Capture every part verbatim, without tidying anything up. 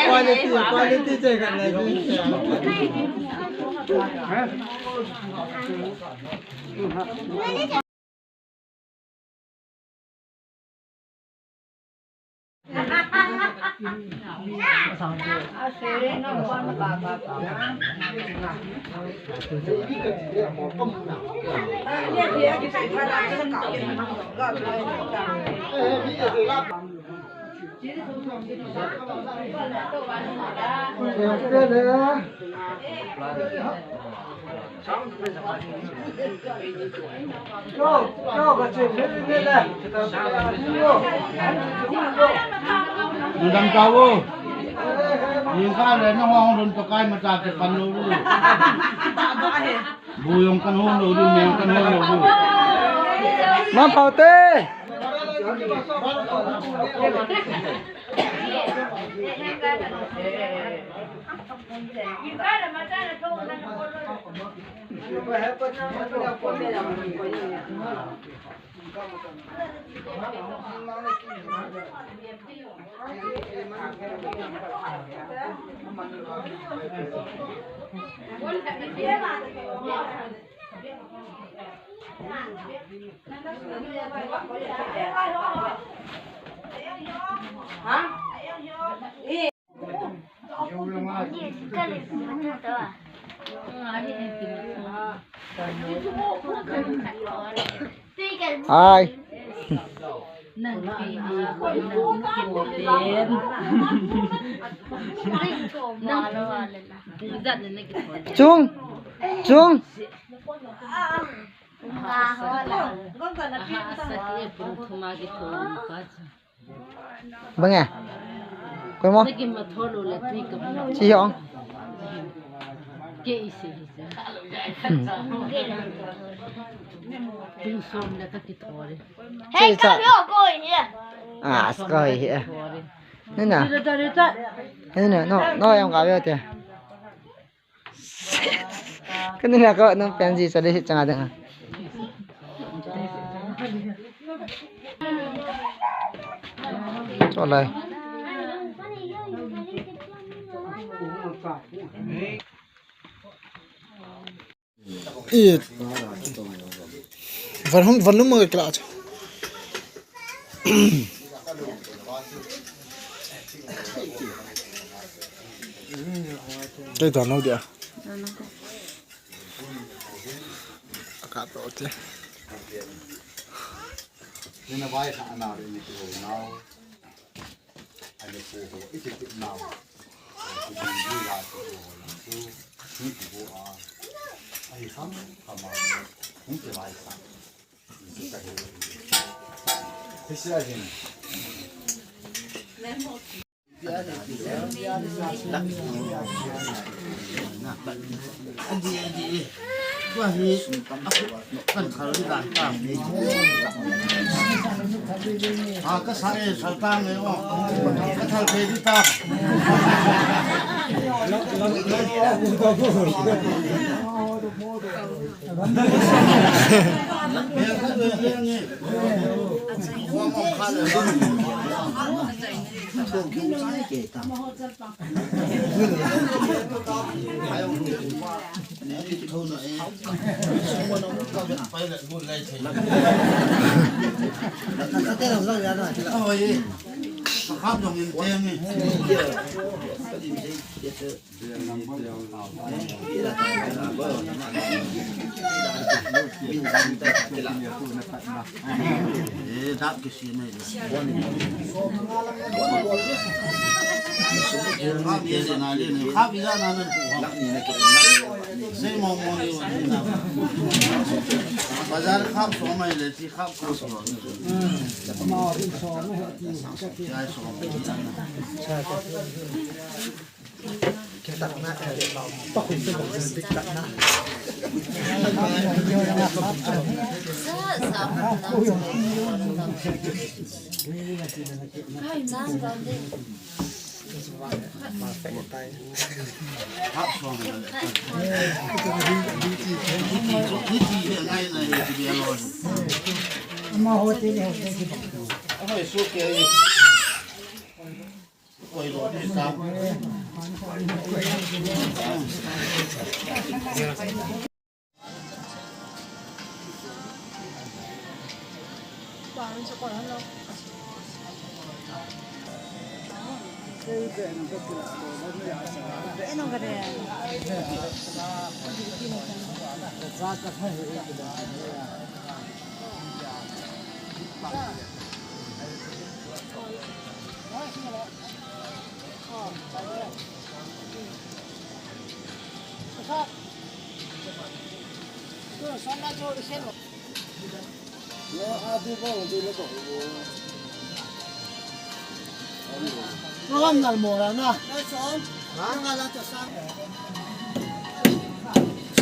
Quality, quality check karna hai. Nang dam tao. Ning ka le na hong lun to kai ma ta ke pan lo lu. Bu jong kan hon lou diu, meng kan hon lou diu. Mangphaote. Hai. Chung. Chung. Bang e. Koi mo? Chi hong. Hey, come here, go in here. Ah, go in here. Nina. Nina, no, no, yang ka vete. Kanina ko nung penji sa dei changa ding. Cholai. It. Van hung van lum ma kila cha. Kei to no dia. Aka to te. Nina vai sa ana re ni ko nau. Ani ko ko iti ti nau. Ko ni la ko ko la ko. Ni ko a. Ai ham kama. Ni ke vai sa. Bazar khap so mai le, ti khap ko so. Kitakna, eh, pa khun te bang kitakna. Program nal mo la na.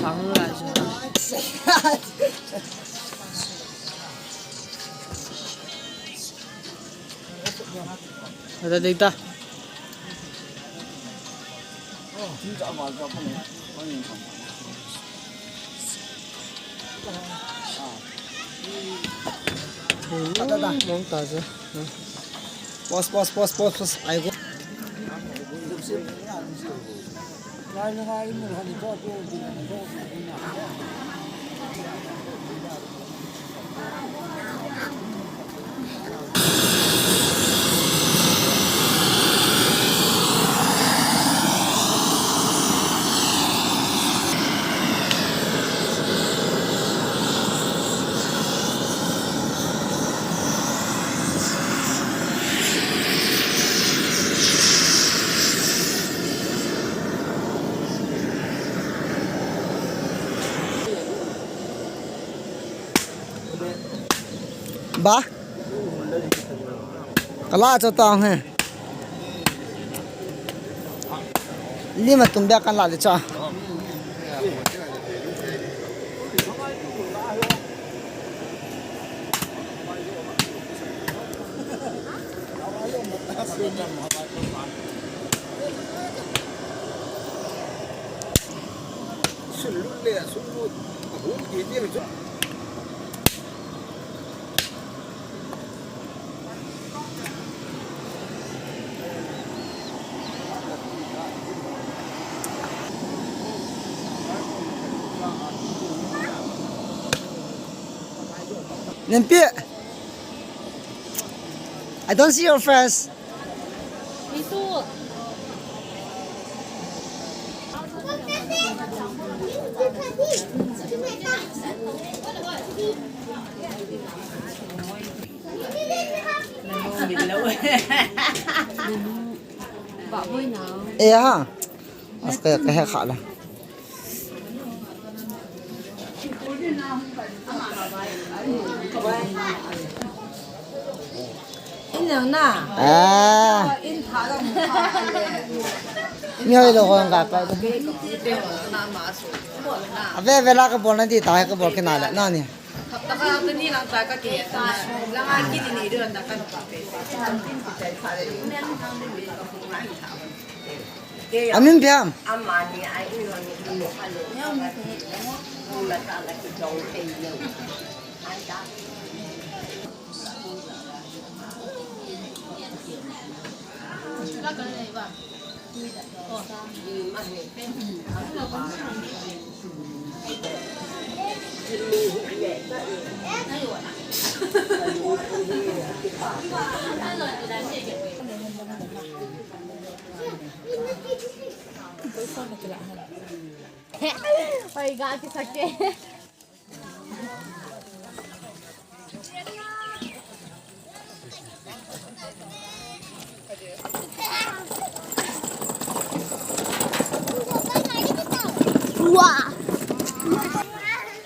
Sang la. Ada data. Ada, ada. Mong ta sa. Pause, pause, pause, pause, pause. Ai go. Ba? Kala cho tang he. Lima tum bia kan la le cha. Nempi, I don't see your face. Me too. Eh, ha. Aska ka he khala. In lang na. Ah. In tha lang mo kha le. Ni hoi lo ko nga pa. Ave ve la ka bol na di ta ka bol kina le na ni. Hapta khat ni lang ta ka ke ta. Lang a ki ni ni de lang ta ka pa pe. Amin biam. Oi, ga ki sake.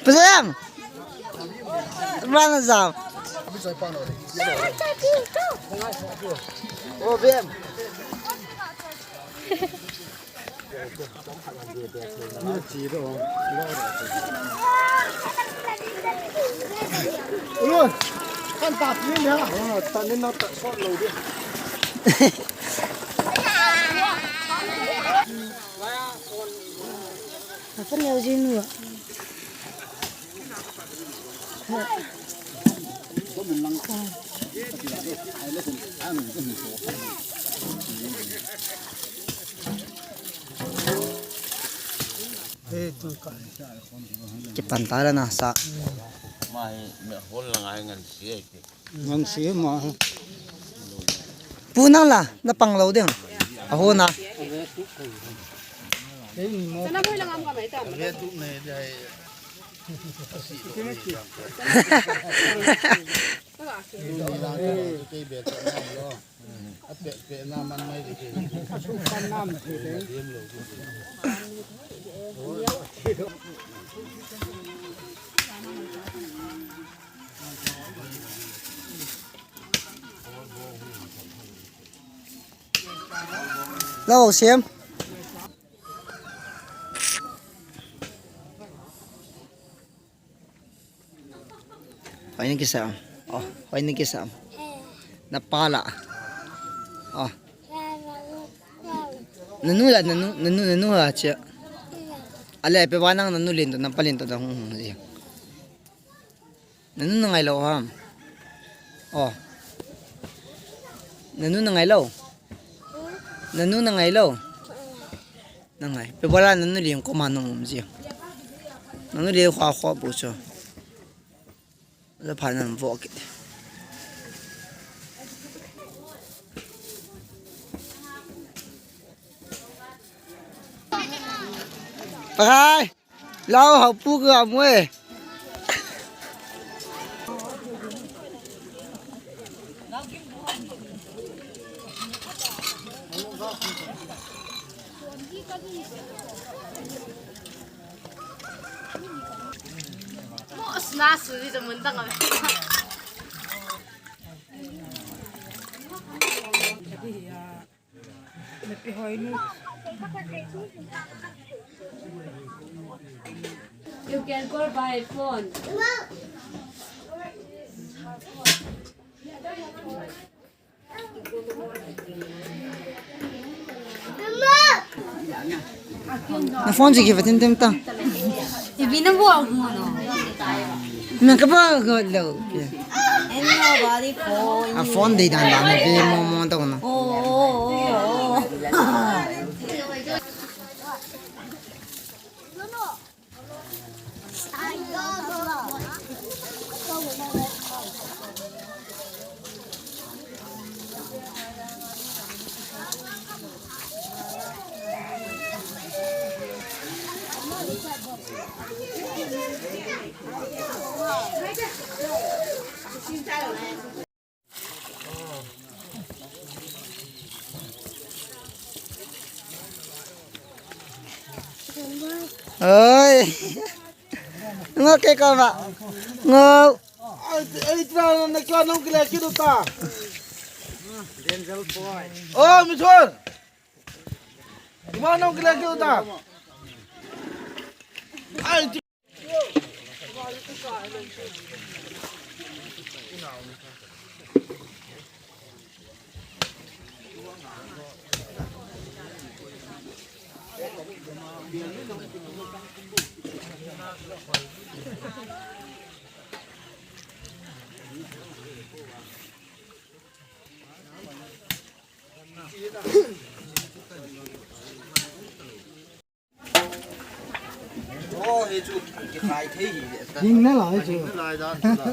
Pazam! Run, Zam! Oh, Bem! Apa neo jin u? Kipan ta la na sa. Mai me hol la ngai ngan si ai ke. Ngan si ma. Pu nang la, na pang lo ding. A ho na. Sana mo lang am ka mai ta. Lo, Siam. Hoiya kisa. Oh, hoiya kisa. Na pa la. Oh. Nanu la, nanu, nanu, nanu ha chia. Ale, pe ba nang nanu lin to, na pa lin to da hung hung ji. Nanu na ngai lo ham. Oh. Nanu na ngai lo. Nanu na ngai lo. Na ngai. Pe ba la nanu lin ko ma nung um ji. Nanu lin khwa khwa bu cho. Lo pha nan vo ki. Pakai. Lau hau pu ga mwe. Mo sna su di jamun dang a. You can call by phone. Na phone si ki fatin tem ta. Ibi na buang mo no. Na ka ba go lo. And nobody phone. A phone dei dan dan na be mo mo ta ko na. Oh, oh, oh, oh. Oi. Ngo ke ko ba. Ngo. Ai, ai, tra na kya nong kila kidu ta. Danger boy. Oh, Mithun. Ima nong kila kidu ta. Ai, Oh, hi chu kikhai thei hi. Hing na lai chu. Hing na lai dan chu la.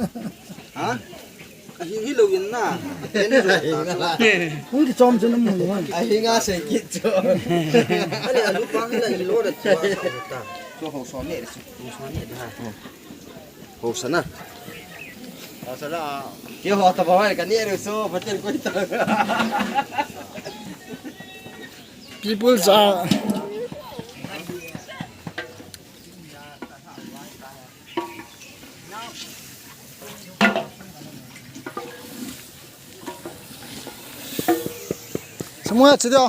Ha? Hing hi lo in na. Hung kichom chu na mu ni. A hing a sei kit chu. Ale alu pa hi la hi lo da chu. Chu ho so ne chu. Ho so ne da. Ho sana. Ho sana. Ke ho ta ba ka ne ru so, patel koi ta. People sa. Semua sudah.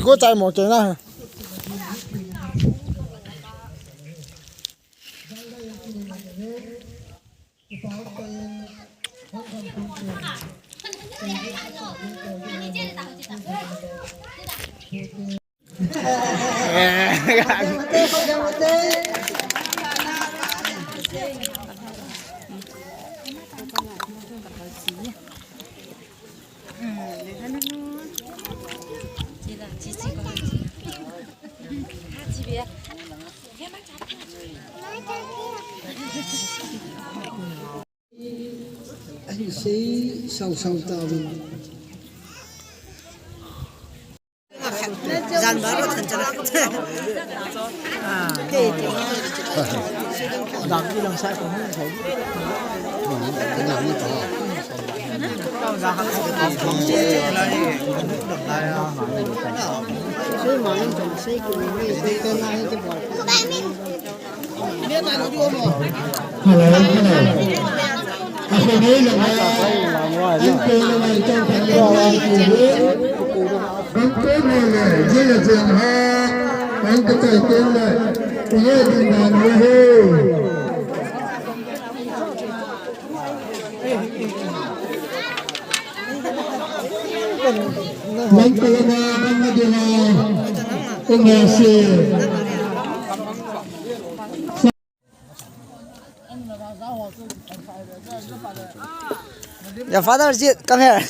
Ko chai mo ke na. Ahi sei sau sau ta vin. Hello, hello. Your father is it? Come here.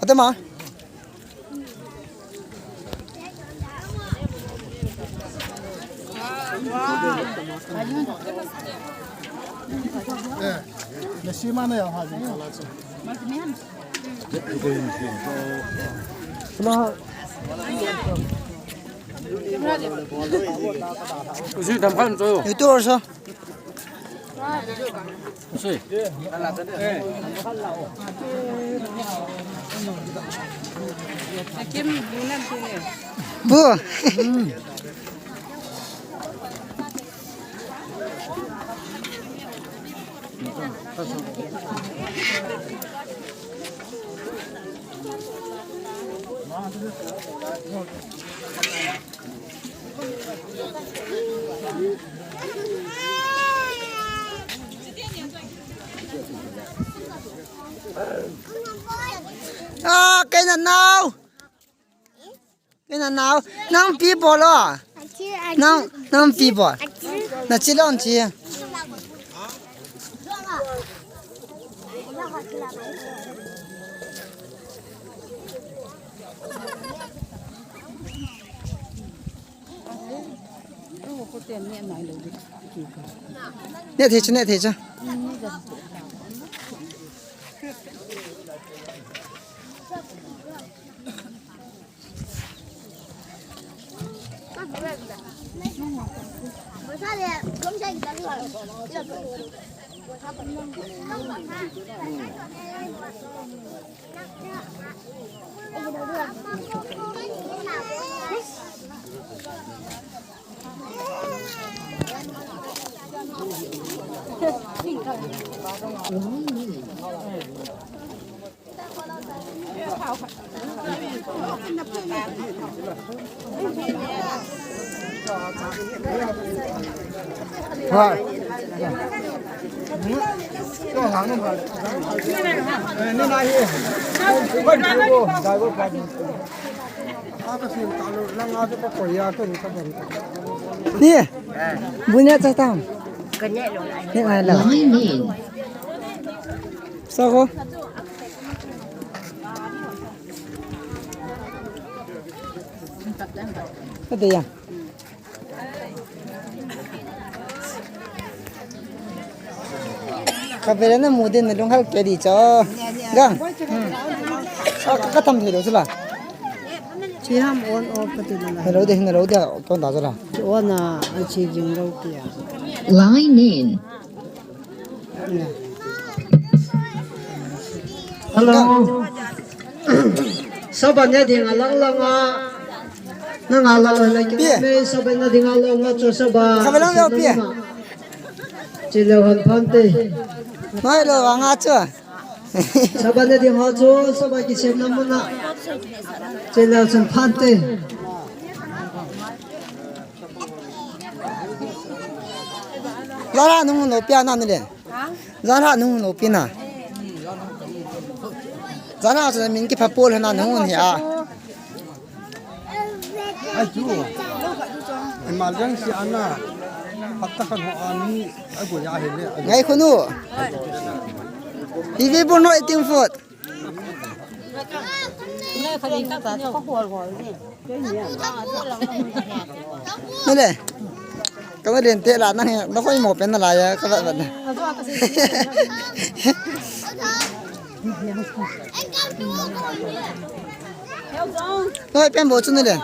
Ate ma. You too also. Bu. Ah, kei na nao. Kei na nao. Nang pi bol o. Nang, nang pi bol. Na chi lon chi. Ne thei chu, ne thei chu. Ni, bunya cha tam. Ni ngai la. Sa ko. Ate ya. Ka vele na mu din na lunghal ke di cho. Gang. Hmm. Ka, ka tam thei lo chu la. Chi ham on off ka ti la. Hello de, hello de, ton da chu la. Chi on a, a chi jing lo ki a. Line in. Hello. Saban ya ding a lang lang a. Nang a lang lang ki. Pi. Me saban ya ding a lang a cho saban. Ka vele na pi. Chileu han phante. Noi lo, anga chu. Saba ne ding ho chu, saba kisem na muna. Chileu chun phante. Lara nung lo pia na ni le. Lara nung lo pia na. Lara chu min kipha pol na nung hi a. Ai chu. Emergency ana. Hakta khan ho ani. Ai go ya he le. Ngai khunu. T V pun no eating food. Nale. Kama den te la nang he. Na khoi mo pen na la ya ka ba ba na. Hoi pen bo chu nale.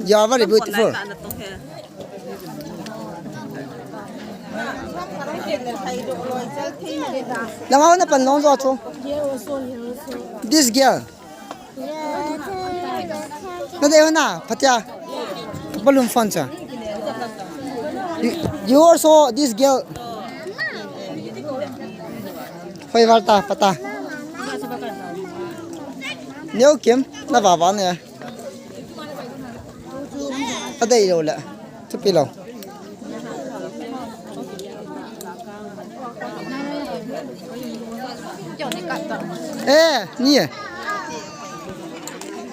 You are very beautiful. Langa na pan long zo chu. This girl. Na dei hona, phatia. Balloon fan cha. You, you also this girl. Hoi val ta, pata. Neo kim, na va va ne. A dei lo le. Thupi lo. Eh, ni e.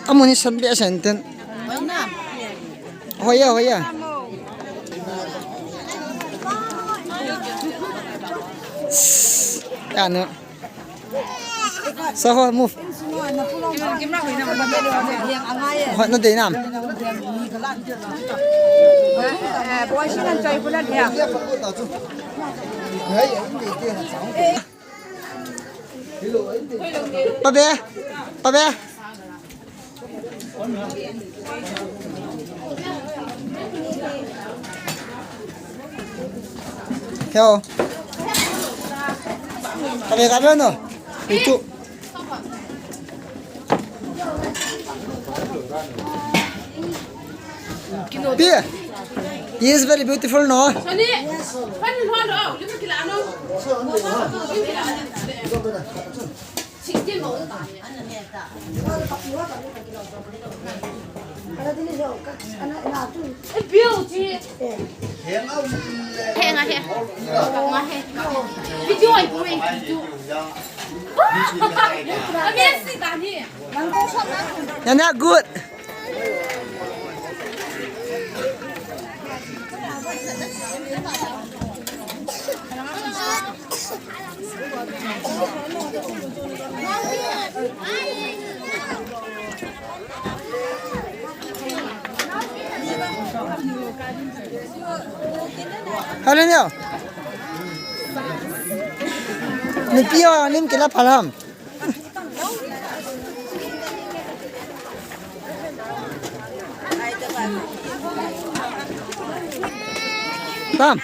Amun hi san be san ten. Hoya, hoya. Ya no. Saho, move. Hoi, na dei nam. Pabe, pabe. Hello. Kabe, kabe, no? Itu. Pia. He is very beautiful, no? Heng a, heng. Video ai, video. Amazing, Dani. Nana, good. Hello, neo. Nupi ho lim kila phalam. Tam.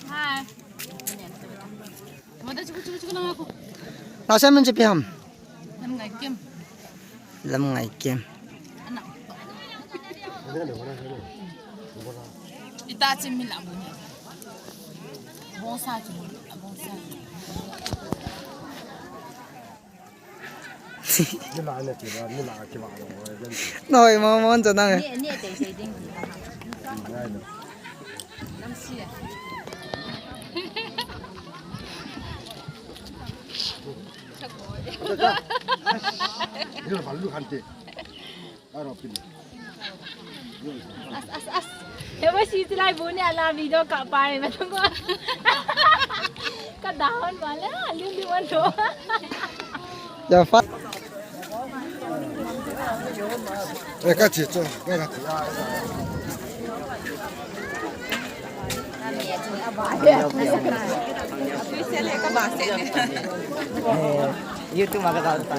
Hi. Mada chuku chuku chuku lang ako. Nasa man si Piham? Lam ngai kem. Lam ngai kem. Anak. Itachi mi la bu ni. Bongsa chu, bongsa. Ni la ne ti ba, ni la ki ba. Noi mo mo cho nang. Ni, ni te se ding. Nam si. Ni la ba lu han te. Aro pin. As, as, as. He ba si tilai bu ni ala video ka pa ni ma tung ko. Ka down wala, liu liu wan do. Ya fa. Eh, ka chi cho, ka ka chi. YouTube ma ka ta ta.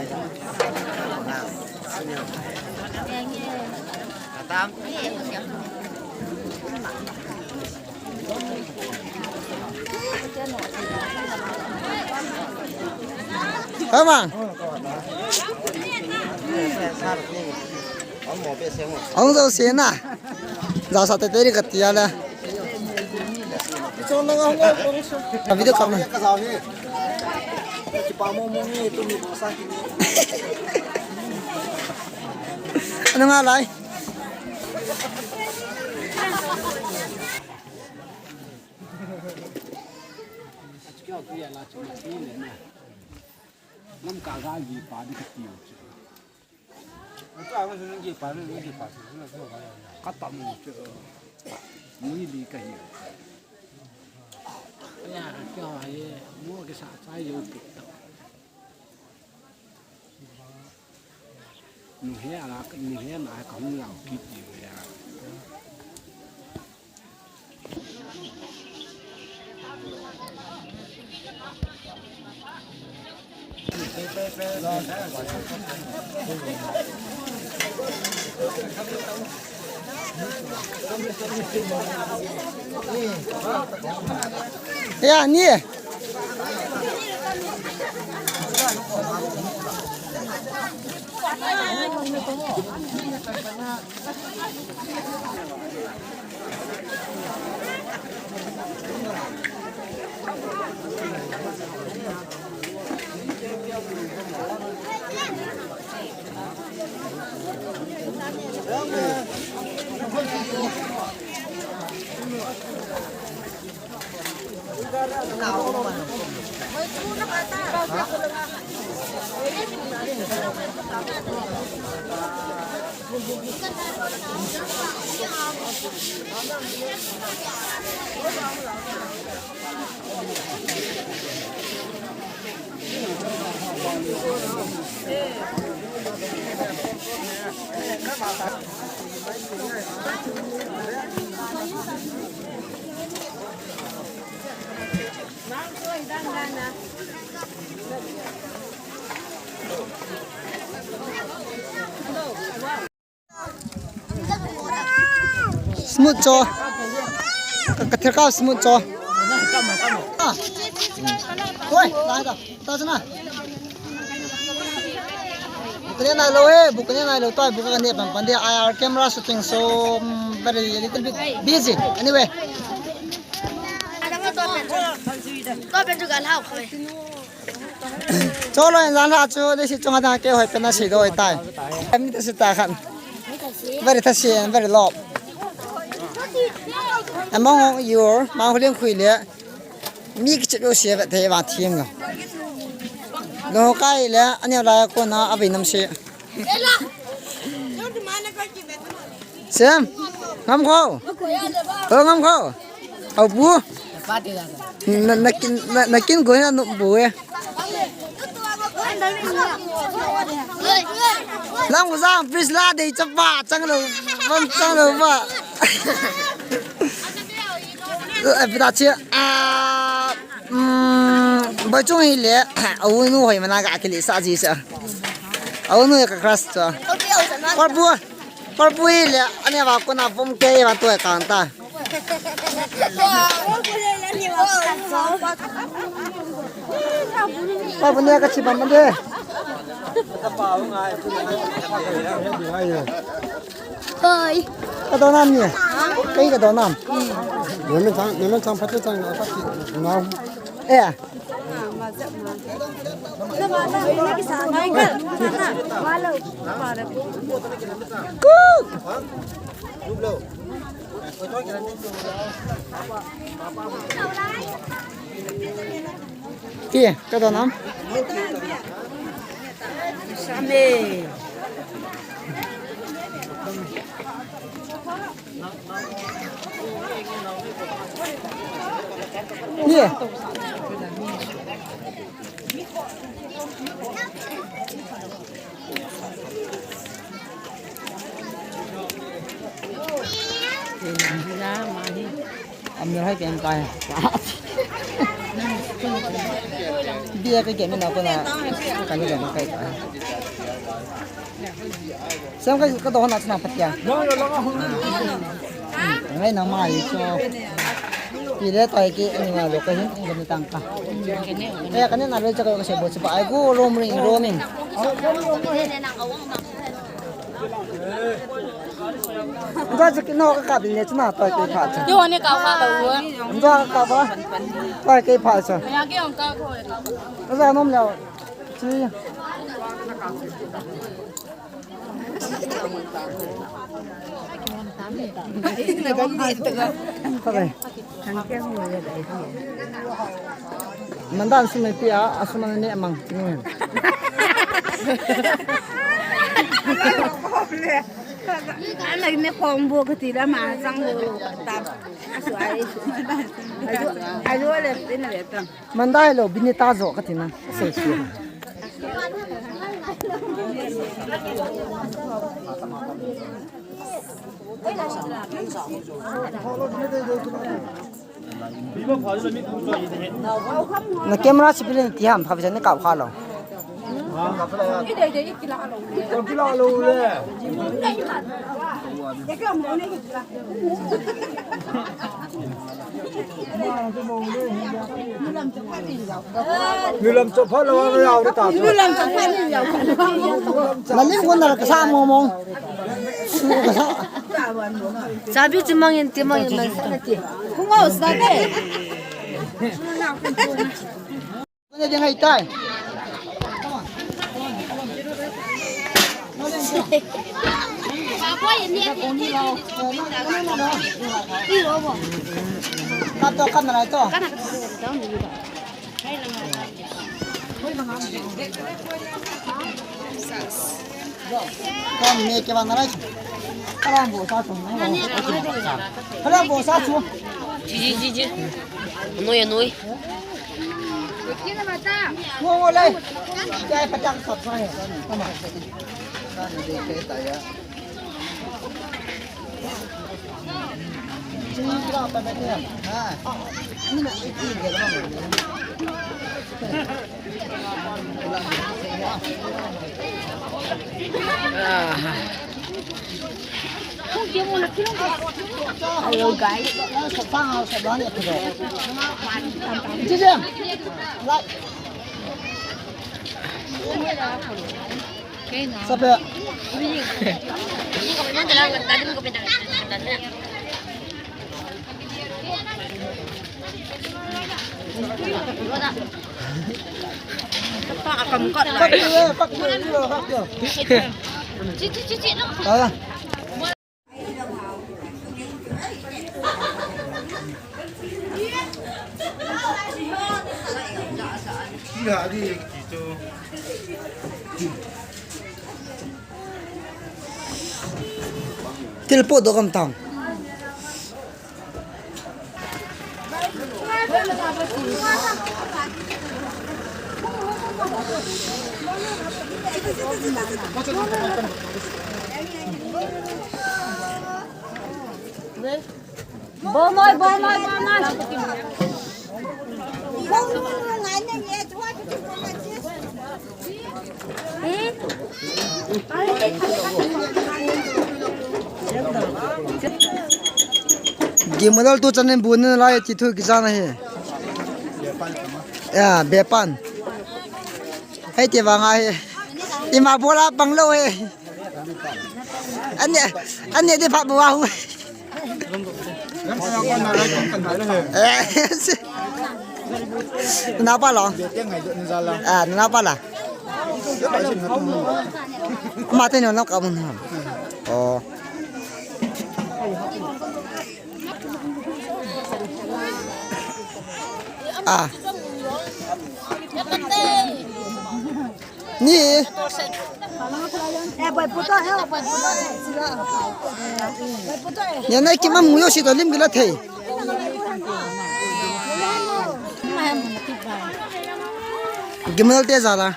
Hei mang. Ang jo se na. Ja sa te te ri ka tia le. A video kap na. Ano nga lai? Lam ka ga gi pa di ka ti u chu. Ka ta mu chu. Ni li ka hi. Ya, ka ye, mo ke sa sa yo pi ta. Nu he ala, nu he na ka hung lau kiti ya. Ya, ni. Smooth cho. Ka, ka therkau smooth cho. Ah. Oi, lai da. Ta chana. Bukane nai lo eh, bukane nai lo, toi bukane pan pan de. I R camera shooting, so, mm, very, a little bit busy. Anyway. Cholo, in jan la chu, dei si chunga dang ke hoi pen a si do tai. Em ni ta si ta khan. Very tha si and very low. Among you, ma hu ling khui le. Mi kichep yo si vet thei va thiam lo. Lo kai le, ani la ko na a vei nam si. Sem, ngam kho. Ho ngam kho. Au bu. Na, na kin, na, na kin go na no bu e. Lang bu zang, please la, dei chapa, chang lo, bang chang lo ba. Eh, pita chi, ah, mm, bai chung hi le, au nu hoi mana ka kili sa ji sa. Au nu ka crush cha. Par bu. Parpui le, ani va kona vom ke va toi kang ta. Parpui ne ka chi bam de. Hoi. Ka do nam ni. Kei ka do nam. Nana chang, nana chang phat chang na ka ti na. Eh. Cook. Ti, ka do nam. Same. Ti. Amir hai ken kai. Bia ka ken na ko na. Ka ni ken kai kai. Sam ka, ka do na chuna patia. Ngai na mai cho. Pi le tai ke ani ma lo ka hin ka ni tang ka. Eh, ka ni na lo cha ka se bo cha ba ai go rom ring rom in. Nja cha ki no ka ka bin le chuna tai ke pha cha. Yo ne ka ka lo. Nja ka ka ba. Tai ke pha cha. Ya ke on ka ko. Ka ja nom le. Chi. Mandan sum e pia, a sum ne mang. Ala ne combo ka ti la ma sang lo ta. Asu ai su. Asu, asu le tin le ta. Mandai lo, Binita jo ka tina. Sei sei. Na camera si bilin ti ham, pha bisa ni kau kha lo. Kau kila lo le. Nulam chop pha lo, ang yau ta. Nulam chop pha ni yau. Nalim ko na ka sa mo mo. Sabi ti mangin, ti mangin man sa ti. Kung aus na te. Kung ding hai tai. Kap to, kap na lai to. Kom me ke bang na lai. Kalam bo sa tu. Kalam bo sa tu. Ji, ji, ji, ji. Anoi, anoi. Ngo, ngo lai. Jai patang sap sa hai. Tama. Hello guys. Sape. Tilpo do kam tang. Bo moi, bo moi, bo moi. Gimdal tu chanin bu ne lai ti thu kisan ahi. Ya, bepan. Hei ti vang ahi. Ima bola pang lou he. Ani, ani di pha bu wa hu. Napa lo. Ah, napa la. Mate no no kamun. Oh. Ah. Ni. Ni na ki mamu yo si to lim gila thei. Gimal te jala.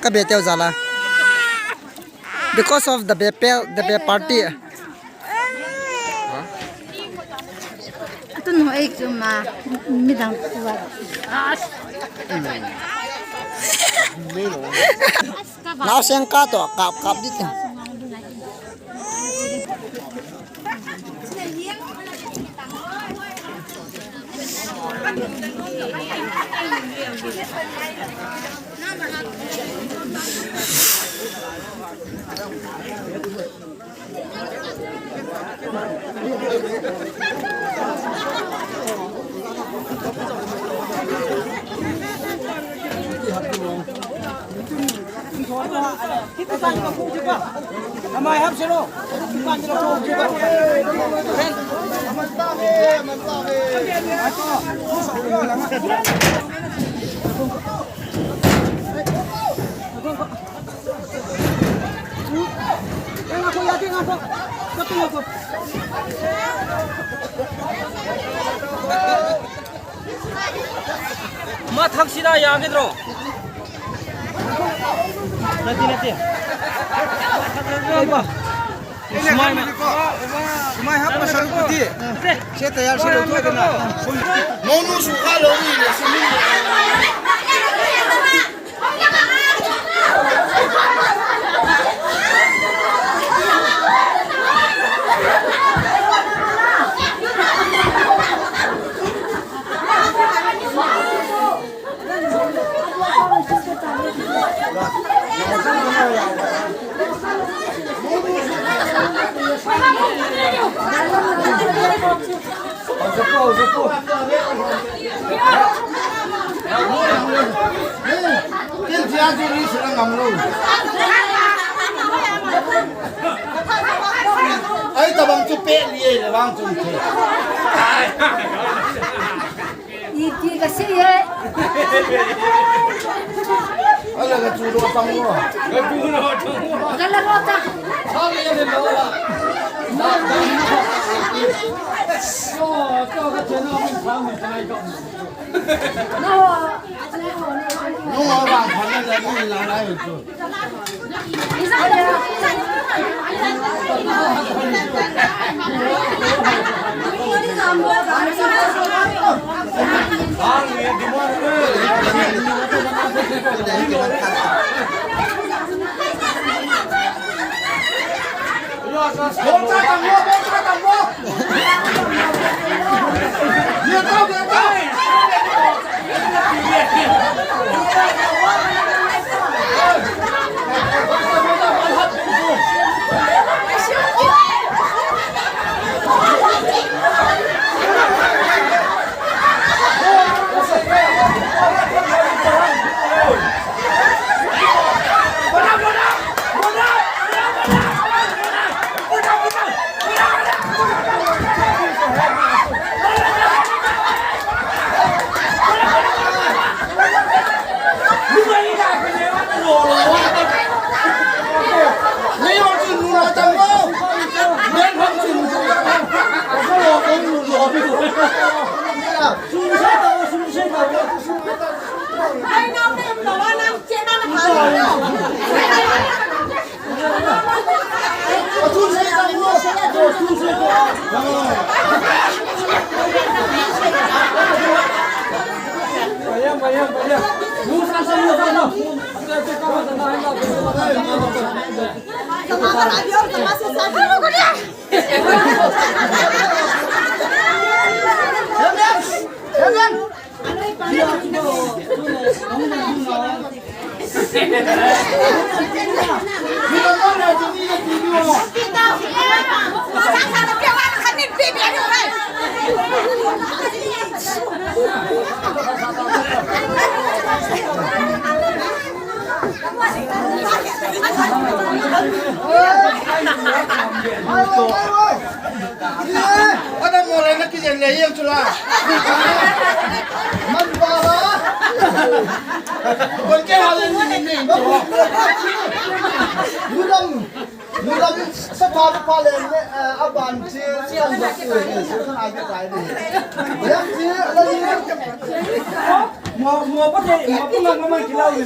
Ka be te jala. Because of the Bepel, the Be party. Atun ho ei chu ma midang tua. Nau seng ka to kap kap dit. Ma thak sida ya ke dro. Nati, nati. Sumai ma. Sumai hap ma saru kuti. Se tayar se lo tu na. Monu sukha lo ni le sumi. Ai tabang chu pe ni e le bang chu the. Iti ka si ye. Ala ka chu lo tang lo. Ka chu lo tang lo. Ka la lo tang. Sa le le lo la. Sa le lo. Yo, to ka chena min sa min sa ka. No. No, ba, ba, la, la, la, la, la, la. Ana mo le na kijen le yem chula. Man ba la. Kon ke halen ni ni. Mudam. Mudam sa pa pa le ne, eh, aban chi san ba ku ne, su san ai ka tai ni. Yam chi la ni. Mo, mo pa te, mo pa ma ma ki la ni.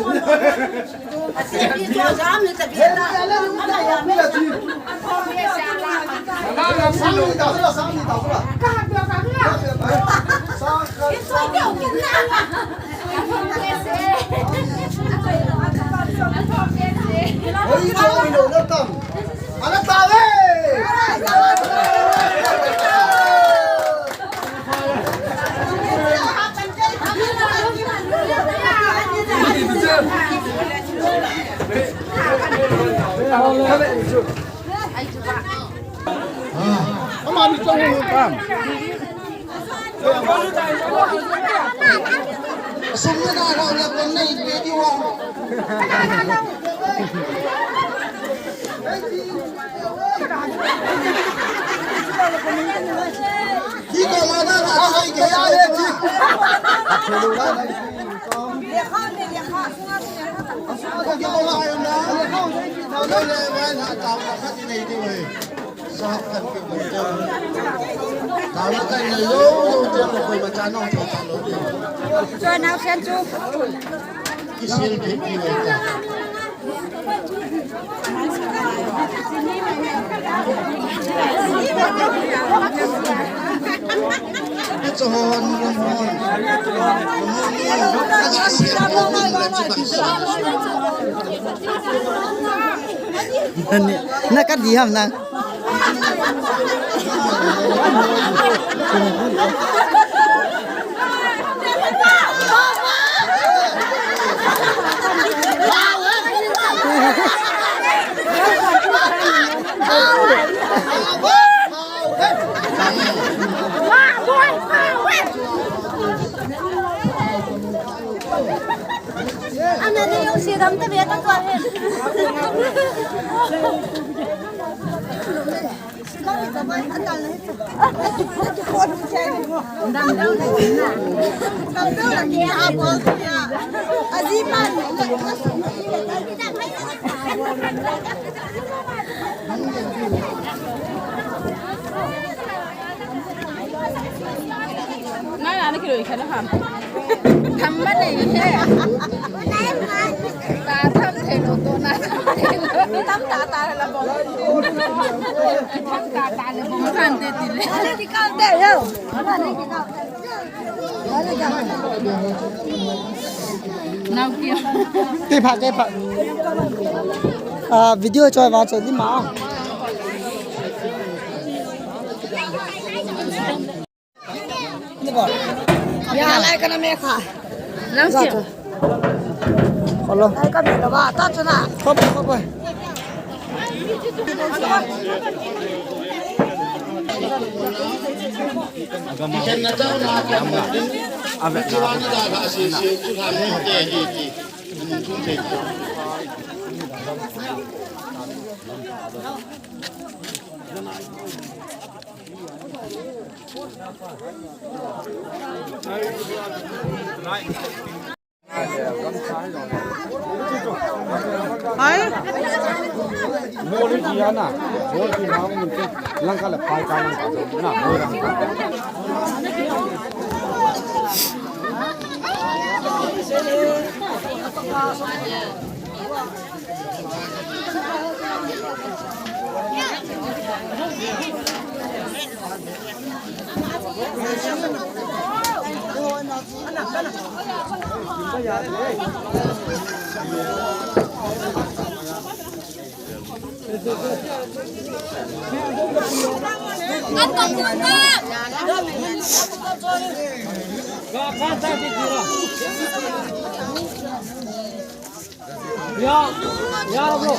Na ka di ham nang. Ana ni yung siram ta beta tu ahe. Na na na kilo ikan ham. Tham ma nei he. Ta tham thei lo to na tham thei lo. Tam ta ta la bom. Tham ta ta la bom. Tham te ti le. Ana ki kal te yo. Ana ki kal te. Nau kio. Te pha te pha. Ah, video choi va choi di ma. Ya, lai ka na me kha. Nang si. Hello. Lai ka me lo ba, ta chuna. Khop, khop, khop. Hai. Bol ji ana. Bol ji ma mun ti. Lang ka la pai ka lang ka. Na, bol lang ka. Ya, ya, bro.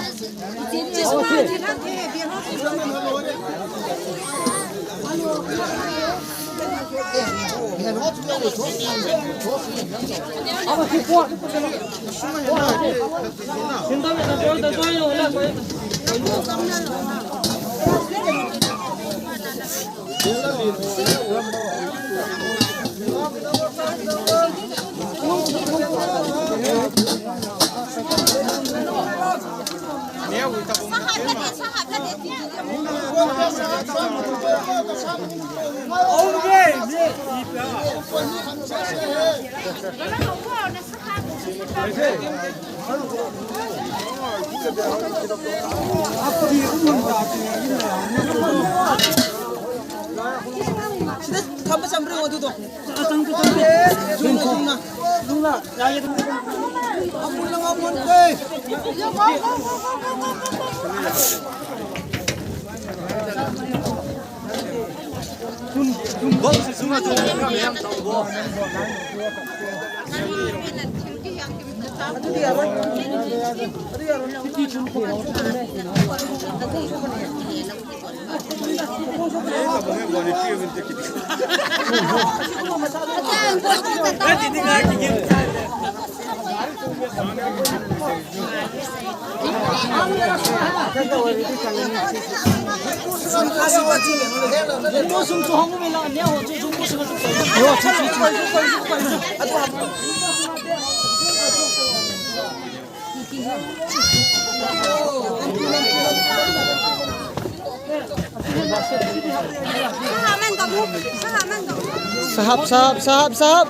Sahap, sahap, sahap, sahap.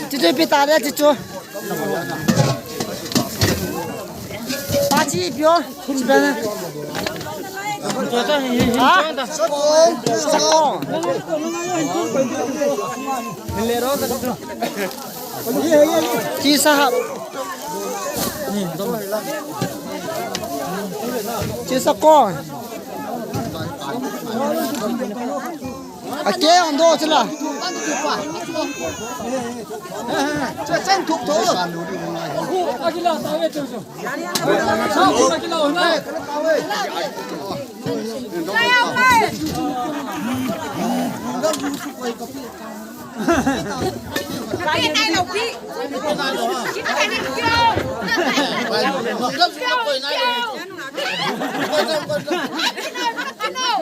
Chichu ipi tare chichu. Pachi pio. Chibana. Ha? Sakong. Chi sahap. Chi sakong. Ake ang do chila.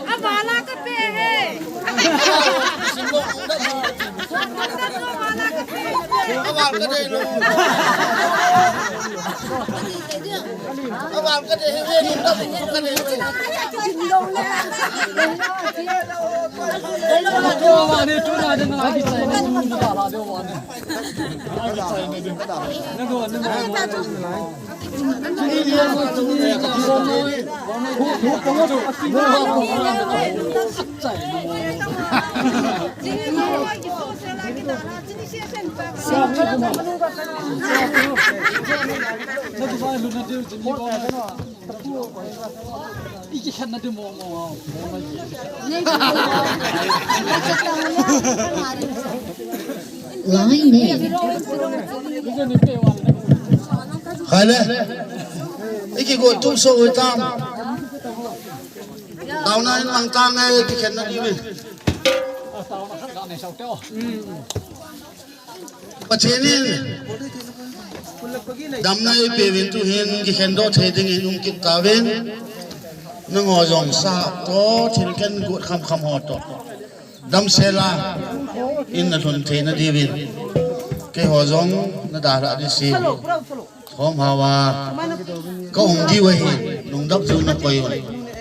Avala ka pe he. Aval ka dei lo. Aval ka dei he, nung ka, nung ka dei he. Line name. Khale. Iki go tum so uitam. Taona in mang tang ngai kikhenna diu. Pathen in damna eipeuvin tuhin kikhendoh thei dingin um kit tauvin. Nangho jong sahap toh, thil khen got khamkham ho toh damsel a in nalhun theina diuvin. Keiho jong nadalhah ding ahi. Thomhao a ka um diu ahi, lungdap jong nakoi un,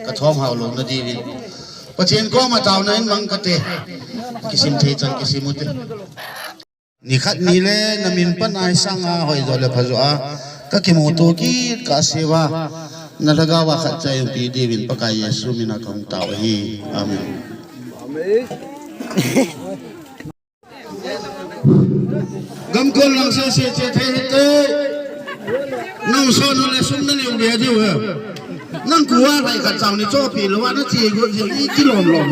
ka thomhao louna diuvin. Pathen koma taona in mang kate. Kisim thei chan kisim ute. Nikhat nile namin pan a hi sanga hoi jo le pha jo a kakimuto kit kasei uva, nalhagao a khat cha umpi diuvin Pakai Jesu mina kahung tao ahi. Amen. Gamkol lang sese che thei hite. Nang son le sum naleu be diu he. Nang kua lai khat chang ni chopi lou a nache got jing i kilom lom.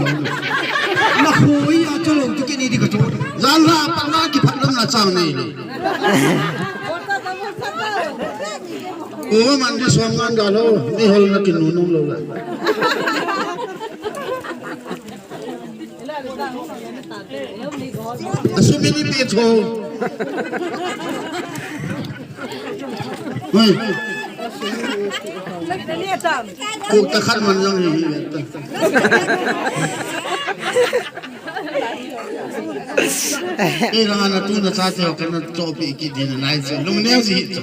Nakhui a cholou tu kini di kacho. Jan la pa na kiphat lam na chang ni. Uva man di som ngan da lou. Mi hol nakinunung lou la. Asumini pe cho. Hoi. Kuk ta khat man jong hi. Ei, langa na tu na cha te ho kana chopi kit ding nai che. Lungneo ji cho.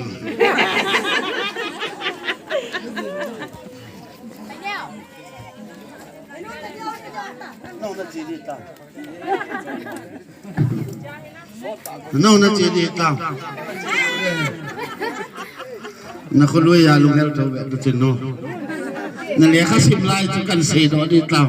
Nau na che di ta. Nau na che di ta. Na khului a lunghel tho be tu chin no. Na lekha sim lai chu kan sei doh di ta.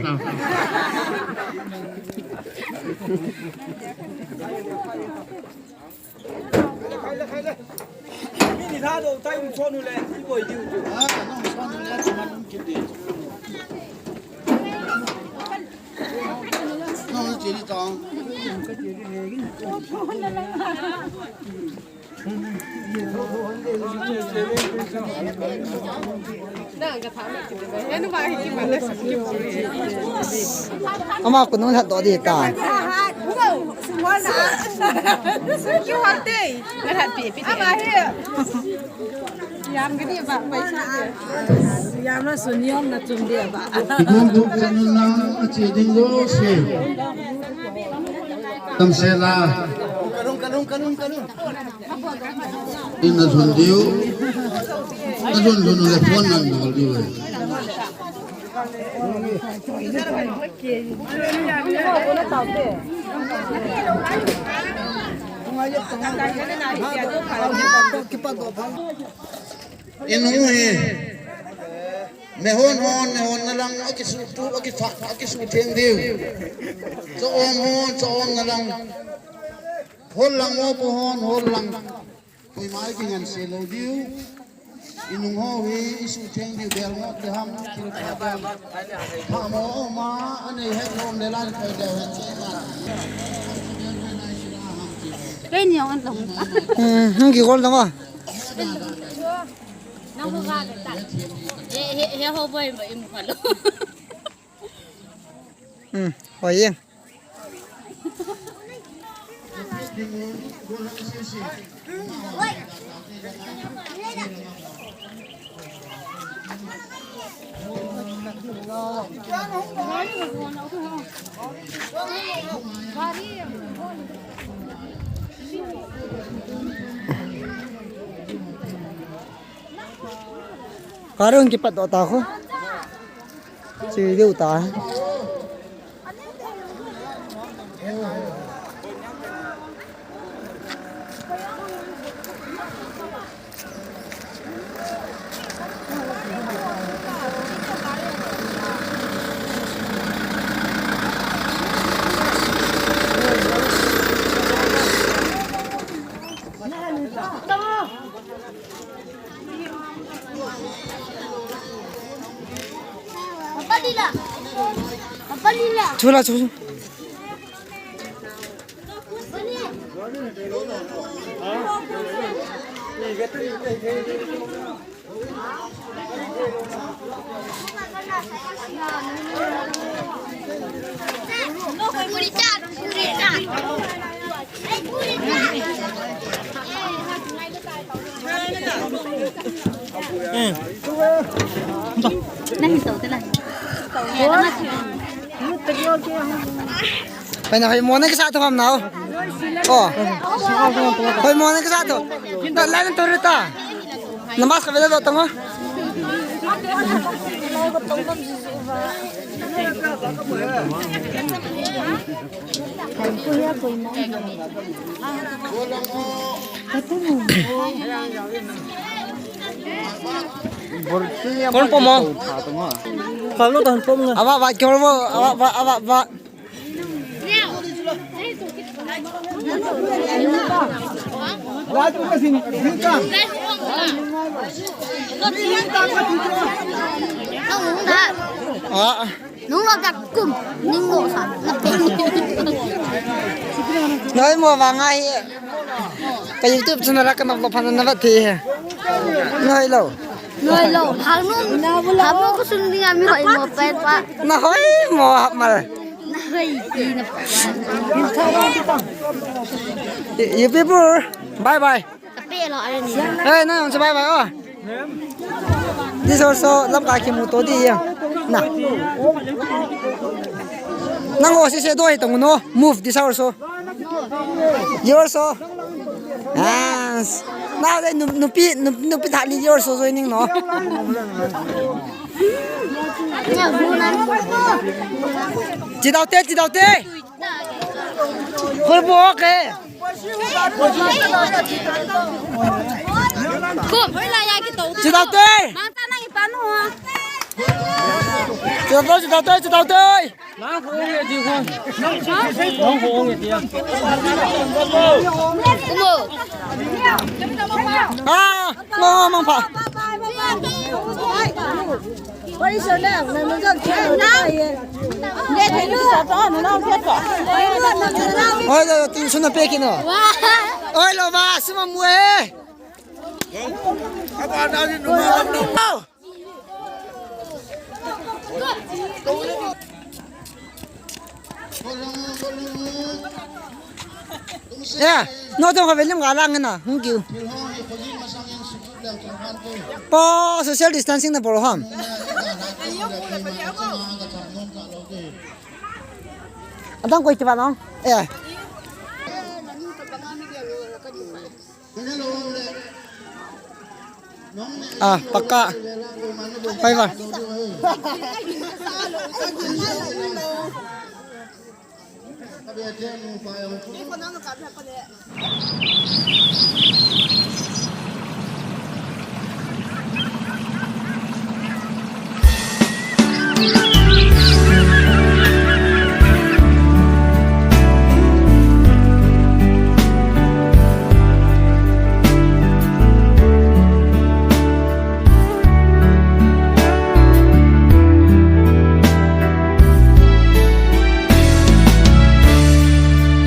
Ama ko nung lhat doh di ta. Yam ka ni ba, paisa. Yam na sun yom na chum dia ba. Igol tu ko nung lang ache ding lo se. Tam se la. In na sun diu. Na sun sun le phone nan nol diu. Inu hi. Mehon hon, mehon na lang, akisu tu, akifa, akisu theng diu. Cha om hon, cha om na lang. Hol lang mo po hon, hol lang. Pui mai ki ngan se lo diu. Inung ho hi isu theng diu bel ngo te ham thil pha bel. Pha mo ma anei het lom le lan khoi deu het che ma. Kei ni ong an long. Hmm, hung ki gol dong a. Nang ho ga le ta. He he he ho boy ma im ka lo. Hmm, hoi ye. Karung kipat doh ta ko. Chi diu ta. Chula chu. Pai na, hoi mo na kisa to ham nao. Oh. Hoi mo na kisa to. Na lai na to rita. Namas ka vela do tamo. Kon pom mo? Kalu tan pom nga. Awa, wa, kyo mo? Awa, wa, awa, wa. Ah. Nung lo dak kum, ning lo sa, na pe. Noi mo ba ngai. Ka YouTube channel ka nok lo phan na ba thi. Noi lo. Noi lo. Hang nu, hang nu ko sun ding ami hoi mo pe pa. Na hoi mo hap mal. Na hoi ti na pa. You people, bye bye. Kape lo, are ni. Hey, nang, bye bye, oh. This also, lam ka kimu to di yang. Na. Nang o si se do hi tong no. Move, this also. You also. Yes. Now they nu-, nupi, nu-, nupi thali you also joining no. Chidau te, chidau te. Khol bo ke. Kum, hoi la ya ki to. Chidau te. Mang ta nang ipan ho. Chidau te, chidau te, chidau te. Mang ho nge di ho. Mang ho nge di. Kumo. Ah, mang, mang pa. Oi, lo, tin suna pe kino. Oi, lo, ba, suma mue. Ya, no to ka velim ga lang na, hung kiu. Po social distancing na bol ham. Adang koi tiba nong. Ya. Ah, pakka. Bye bye.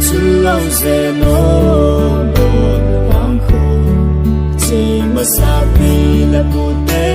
Chulou ze no, bon bang kho, chi masa pi la pu te.